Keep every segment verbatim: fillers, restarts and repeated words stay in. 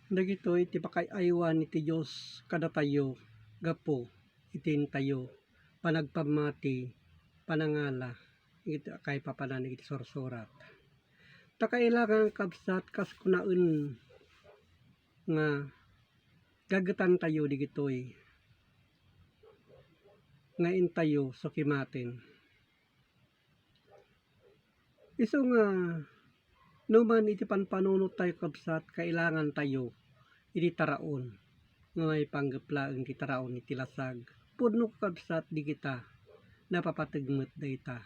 Dagitoy ti pakaay-aywan iti Dios kadatayo gapu iti intayo panagpammati, panangala, iti kaipapanan iti sursurat. Ta kailangan, kabsat, kas kunaen nga gagetantayo digitoy nga intayo sukimaten. Isu nga, no man iti panpanunot tayo, kabsat, kailangan tayo iti taraon nga maipanggep laeng ti taraon iti lasag. Pudno, kabsat, di kita napapateg met dayta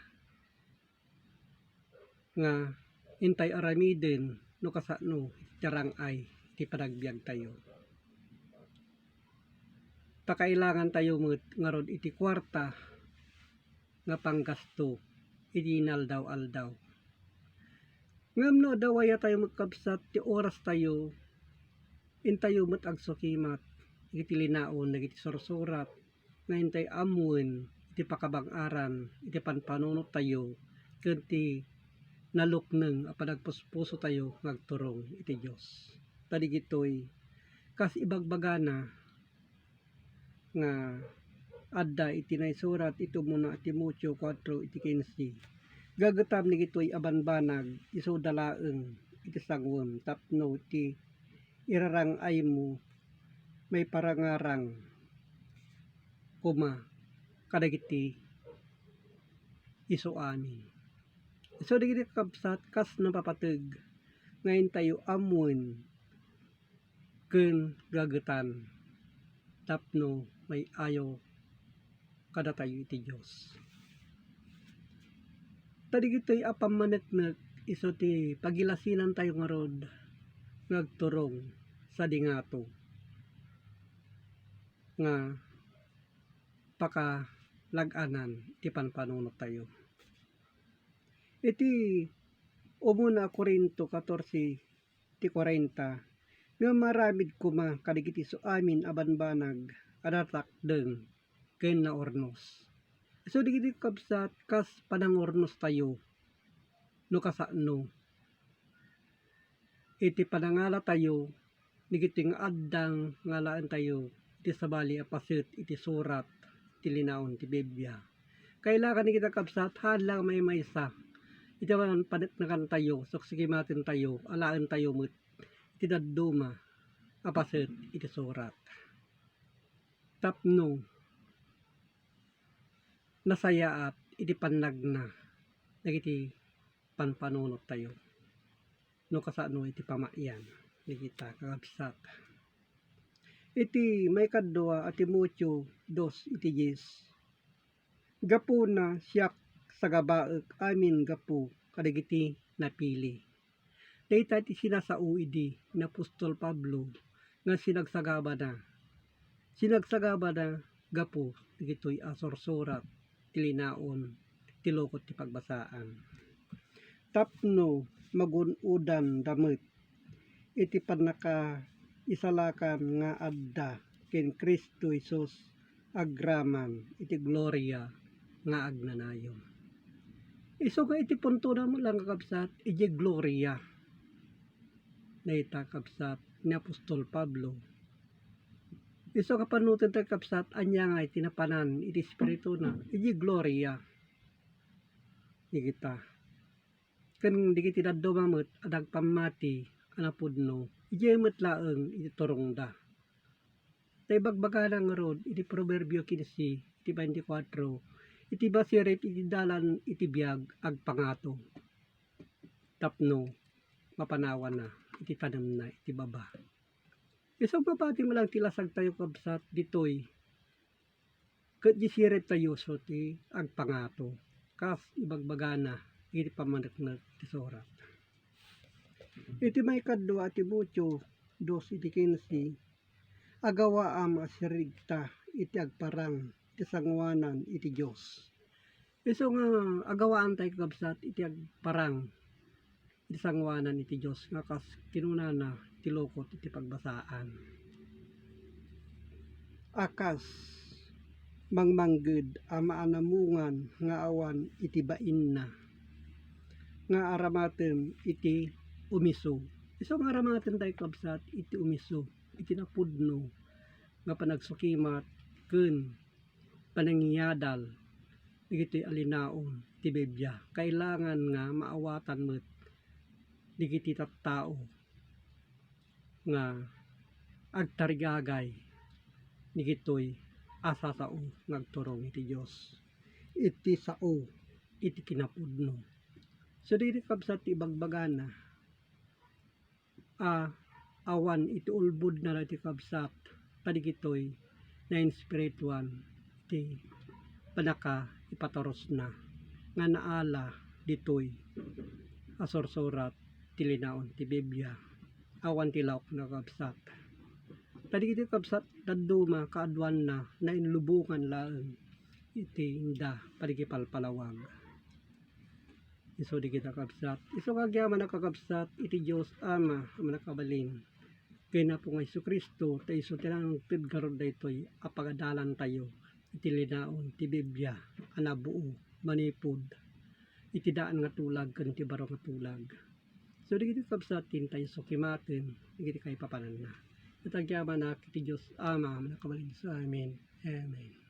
nga intay aramiden no kasano iti rang-ay iti panagbiagtayo. Ta kailangan tayo met ngarud iti kuarta nga panggasto iti inaldaw-aldaw. Ngem no adda waya tayo met, kabsat, ti oras tayo, intayo met agsukimat iti linaon dagiti sursurat nga intay ammoen iti pakabang-aran iti panpanunot tayo ken ti nalukneng a panagpuspuso tayo nga agturong iti Dios. Ta digitoy, kas ibagbagana nga adda iti naisurat iti umuna a Timoteo kuatro iti kinse, gagetam dagitoy a banbanag, isuda laeng iti sanguem tapno ti irarang-aymo maiparangarang koma kadagiti isu amin. So, dagiti kakabsat, kas napapateg nga intayo ammoen ken gagetan tapno may-ayo kadatayo iti Dios. Ta digitoy a pammaneknek isu ti pagilasinantayo ngarud nga agturong sadi ngato nga pakalag-anan ti panpanunot tayo. Iti umuna a Corinto katorse ti kuarenta, ngem maaramid koma kadagiti isu amin a banbanag a natakdeng ken naurnos. Isu dagiti kakabsat, kas panangurnostayo no kasano iti panangalatayo dagiti nga adda nga alaentayo iti sabali a paset iti surat ti linaon ti Biblia. Kailangan dagiti kakabsat, haan lang maymaysa iti paneknekantayo, suksukimatentayo, alaentayo met iti dadduma a paset iti surat tapno nasayaat iti pannagna dagiti panpanunottayo no kasano iti pamayan dagita kakabsat. Iti maikadua a Timoteo dos iti dies, gapuna siak sagabaek amin gapu kadagiti napili. Dayta ti sinasao idi ni apostol Pablo nga sinagsagabana. Sinagsagabana gapu dagitoy a sursurat ti linaon ti lukot ti pagbasaan. Tapno magun-odanda met iti pannakaisalakan nga adda ken Cristo Jesus agraman iti gloria nga agnanayon. Isu nga iti puntona met lang, kakabsat, idiay gloria. Dayta, kabsat, ni apostol Pablo. Isu nga pannunoten tayo, kabsat, ania nga iti napanan iti espirituna, idiay gloria. Dagita. Ken dagiti dadduma met a nagpammati a napudno, idiay met laeng iti turongda. Ta ibagbagana ngarud iti Proverbio kinse iti baintikwatro, iti masirib iti dalan iti biag agpangato, tapno mapanawanna iti tanemna iti baba. Isu nga pati met lang ti lasagtayo, kabsat, ditoy ket di siribtayo isu ti agpangato, kas ibagbagana iti pammaneknek ti surat. Iti maikadua a Timoteo dos iti kinse, agawaam a siribta iti agparang ti sanguanan iti Dios. Isu nga agawaantayo, kakabsat, iti agparang iti sanguanan iti Dios nga kas kinunana ti lukot iti pagbasaan. A kas mangmangged a maanamungan nga awan iti bainna nga aramatem iti umisu Isu nga aramaten tayo, kabsat, iti umiso iti napudno nga panagsukimat ken panangiadal dagitoy a linaon ti Biblia. Kailangan nga maawatan met dagiti tattao nga agtarigagay dagitoy a sasao nga agturong iti Dios, iti sao iti kinapudno. So, dagiti kabsat ti ibagbagana a awan iti ulbodna dagiti kabsat, kadagitoy nainspirituan ti pannakaipaturosna nga naala ditoy a sursurat ti linaon ti Biblia, awan ti laokna, kabsat. Kadagiti kabsat, dadduma kaaduanna nainlubongan laeng iti inda panagipalpalawag. Isu dagita, kabsat. Isu nga agyamanak, kakabsat, iti Dios Ama a Mannakabalin ken Apo nga Jesu-Cristo, ta isu ti nangted ngarud daytoy a pagadalantayo iti linaon ti Biblia a nabuo manipud iti daan nga tulag ken iti baro nga tulag. So, dagiti kabsat, ti intayo sukimaten dagiti kaipapananna. Ket agyamanak iti Dios Ama a Mannakabalin. Amen. Amen.